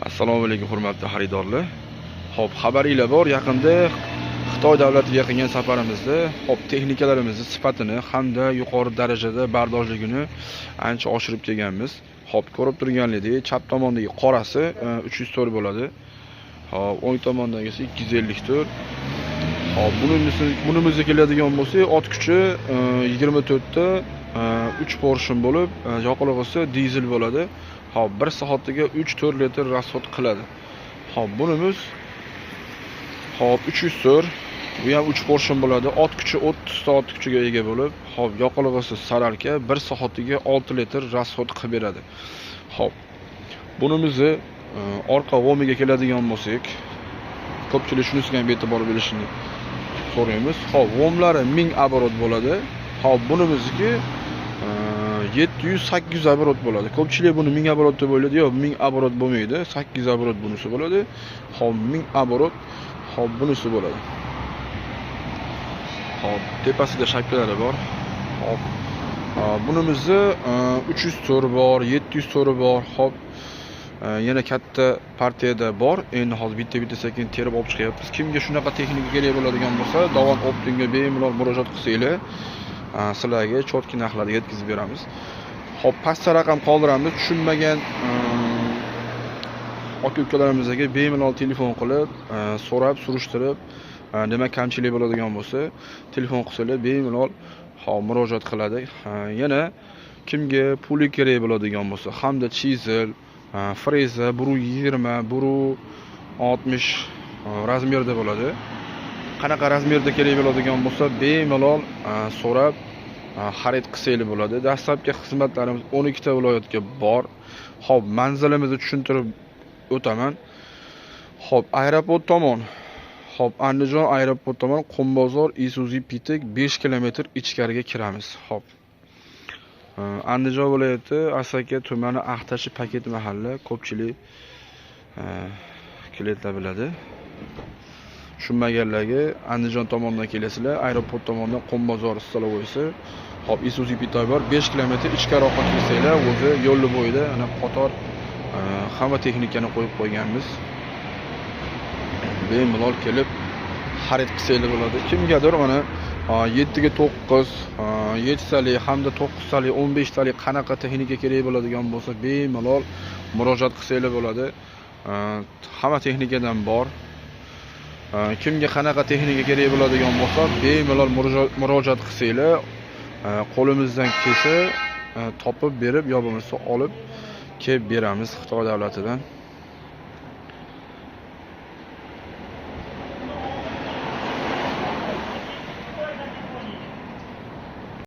Assalomu alaykum, hurmatli xaridorlar. Xo'p, xabaringlar bor, yaqinda Xitoy davlatiga qilgan safarimizda, xo'p, texnikalarimizni sifatini hamda yuqori darajada bardoshligini ancha oshirib kelganmiz. Xo'p, ko'rib turganingizdek, chap tomondagi qorasi 304 bo'ladi. Xo'p, o'ng tomondagisi 254. Xo'p, bunimizga keladigan bo'lsak, ot kuchi 24 ta 3 поршень bo'lib, yoqilg'isi dizel bo'ladi. Xo'p, 1 soatiga 3-4 litr расход qiladi. Xo'p, bunimiz, xo'p, 304, bu ham 3 поршень bo'ladi. Ot kuchi 30 ta ot kuchiga ega bo'lib, xo'p, yoqilg'isi солярка, 1 soatiga 6 litr расход qilib beradi. Xo'p, bunimizni orqa vomiga keladigan bo'lsak, ko'pchilik shunisiga ham e'tibor berishini so'raymiz. Xo'p, vomlari 1000 оборот bo'ladi. Xo'p, bunimizniki 700-800 оборот bo'ladi. Ko'pchilik buni 1000 оборот deb o'ylaydi. Yo'q, 1000 оборот bo'lmaydi. 800 оборот bunisi bo'ladi. Xo'p, 1000 оборот, xo'p, bunisi bo'ladi. Xo'p, tepasida shapkalari bor. Xo'p, bunimizni 304 bor, 704 bor. Xo'p, yana katta partiyada bor. Endi hozir bitta-bitta sekin terib olib chiqyapmiz. Kimga shunaqa texnika kerak bo'ladigan bo'lsa, Dovon Optimga bemalol murojaat qilsanglar, sizlarga чётко narxlarda yetkazib beramiz. Xo'p, pastda raqam qoldiramiz. Tushunmagan aka ukalarimizga bemalol telefon qilib, so'rab, surishtirib, nima kamchilik bo'ladigan bo'lsa, telefon qilsalar, bemalol, xo'p, murojaat qiladi. Yana kimga puli kerak bo'ladigan bo'lsa, hamda chizel, freza 1,20, 1,60 размер da bo'ladi. Qanaqa размер da kerak bo'ladigan bo'lsa, bemalol so'rab xarid qilsanglar bo'ladi. Dastlabki xizmatlarimiz 12 ta viloyatga bor. Xo'p, manzilimizni tushuntirib o'taman. Xo'p, aeroport tomon. Xo'p, Andijon aeroport tomon, Qumbozor Isuzu Pitek 5 kilometr ichkariga kiramiz. Xo'p. Andijon viloyati, Asaka tumani, Axtashi paket mahalla, ko'pchilik klientlar biladi. Tushunmaganlarga, Andijon tomondan kelasizlar, aeroport tomondan Qumbozor столовой si. Xo'p, Isuzu Pitek bor, 5 kilometr ichkariroqqa kirsanglar, o'zi yo'lni bo'yida ana qator hamma texnikani qo'yib qo'yganmiz. Bemalol kelib xarid qilsanglar bo'ladi. Kimgadir mana 7 ga 9, 7 talik hamda 9 talik, 15 talik qanaqa texnika kerak bo'ladigan bo'lsa, bemalol murojaat qilsanglar bo'ladi. Hamma texnikadan bor. Kimga qanaqa texnika kerak bo'ladigan bo'lsa, bemalol murojaat qilsanglar, qo'limizdan kelsa, topib berib, yo bo'lmasa olib kelib beramiz Xitoy davlatidan.